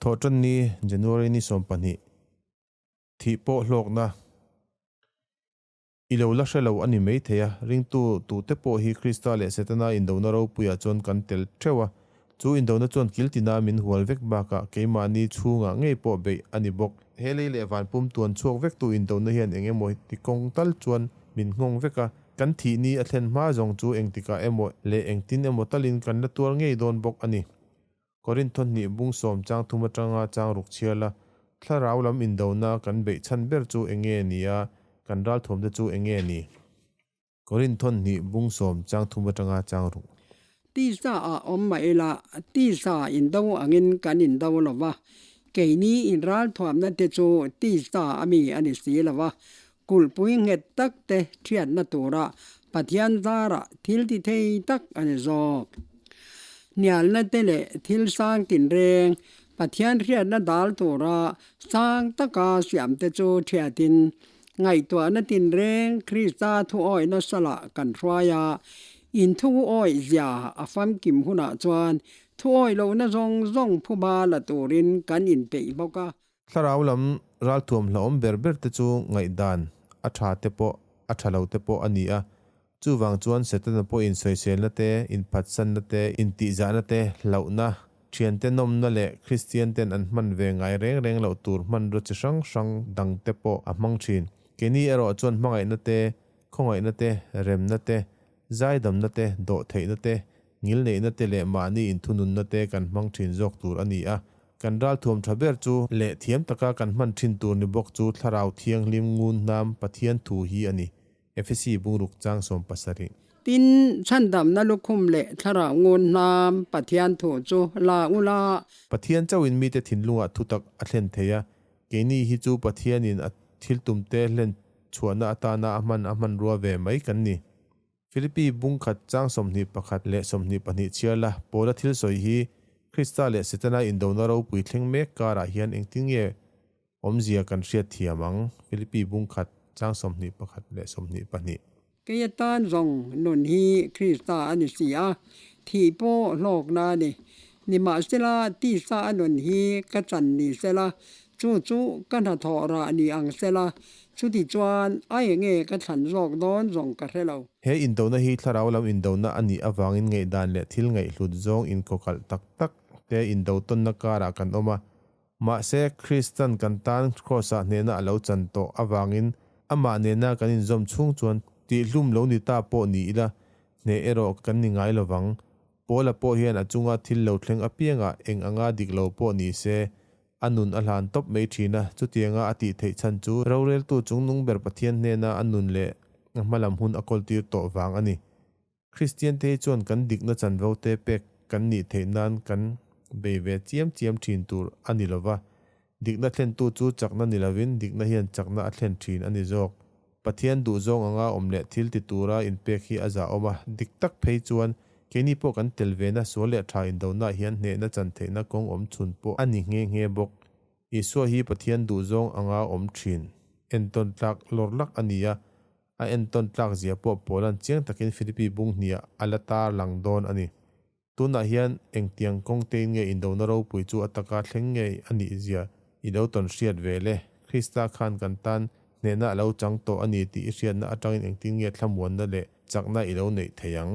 Thawhṭanni, January ni 12, thih pawh hlawkna i lo la hre lo a ni maithei a, ringtu tute pawh hi Krista leh Setana indona ropuiah chuan kan tel theuh a, chu indona chuan kiltina min hual vek bakah keimahni chhungah ngei pawh beih a ni bawk. He lei leh van pum tuan chhuak vektu indona hian eng emaw ti kawng tal chuan min nghawng vek a, kan thih ni a thlen hma zawng chu engtikah emaw leh engtin emaw talin kan la tuar ngei dawn bawk a ni. Korinth hnih bung sawm chang thum atanga chang ruk chhiala thlarau lam indona kan beih chhan ber chu eng nge ni a, kan ralthuam te chu eng nge ni? Korinth hnih bung sawm chang thum atanga chang ruk. Tisa ah awm mah ila, tisa indo angin kan indo lo va, keini inralthuamna te chu tisa a mi a ni si lo va, kulhpui nghet tak te thiatna tura Pathian zarah thil ti thei tak a ni zawk. Hnialna te leh thil sang tinreng Pathian hriatna dal tura sang taka siam te chu thiatin ngaihtuahna tinreng Krista thuawihna salah kan hruai a, in thuawih zia a famkim hunah chuan thuawih lohna zawng zawng phuba la turin kan inpeih bawk a. Thlarau lam ralthuam hlauhawm ber ber te chu ngaihdan a tha te pawh a tha lo te pawh a ni a, chuvang chuan Setana pawhin sawiselna te, inphatsanna te, intihzahna te, hlauhna, thiante nawmna leh Kristian ten an hman ve ngai reng reng loh tur hmanraw chi hrang hrang dang te pawh a hmang thin. Keini erawh chuan hmangaihna te, khawngaihna te, remna te, zaidamna te, dawhtheihna te, ngilneihna te leh mahni inthununna te kan hmang thin zawk tur a ni a. Kan ralthuam tha ber chu leh thiam taka kan hman thin tur ni bawk chu Thlarau Thianghlim ngun hnam Pathian thu hi a ni. Efesi bungruk chang 17. Tin, chhandamna lukhum leh Thlarau ngun hnam Pathian thu chu la ula. Pathian chauhin mite thinlungah thutak a thlen thei a, keini hi chu Pathianin a thiltumte hlen chhuahna atana a hman a hmanrua ve mai kan ni. Philippi bung khat chang 21 leh 22 chhiar la, Paula thil sawi hi Krista leh Setana indona ropui thleng mek karah hian engtin nge awmzia kan hriat thiam ang? Philippi bung khat chang 21 leh 22. Kei atan zawng nun hi Krista a ni si a, thih pawh hlawkna a ni. Nimahsela, tisa a nun hi ka chan ni sela, chu chu ka hnathawh rah ni ang sela, chuti chuan a enge ka thlan zawk dawn zawng ka hre lo. He indona hi thlarau lam indona a nih avangin ngaihdan leh thil ngaihhlut zawng inkawkalh tak tak te indo tawnna karah kan awm a. Mahse, Kristan kan tan Kraws-ah hnehna a lo chan tawh avangin amah nena kan inzawm chhung chuan tihhlum lo ni ta pawh ni ila, hneh erawh kan ni ngai lovang. Paula pawh hian a chunga thil lo thleng apiangah eng anga dik lo pawh ni se, a nun a hlan tawp mai thin a, chutianga a tih theih chhan chu roreltu chungnung ber Pathian hnena a nun leh a hmalam hun a kawltir tawh vang a ni. Kristian te hi chuan kan dikna chanvo te pek kan nih theih nan kan bei ve chiam chiam thin tur a ni lova, dikna thlentu chu chakna ni lovin dikna hian chakna a thlen thin a ni zawk. Pathian duhzawng anga awm leh thil ti tura inpek hi a zahawm a, dik tak phei chuan keini pawh kan tel vena sual leh tha indonaah hian hnehna chan theihna kawng awm chhun pawh a ni nghe nghe bawk. Isua hi Pathian duhzawng anga awm thin entawn tlak lawr lak a ni a, a entawn tlak zia pawh Paula'n chiang takin Philippi bung hniah a la tar lang dawn a ni. Tunah hian engtiang kawng tein nge indona ropui chu a taka thleng ngei a nih zia i lo tawn hriat ve le? Krista khan kan tan hnehna a lo chang tawh a ni tih i hriatna atangin engtin nge thlamuanna leh chakna i lo neih thei ang?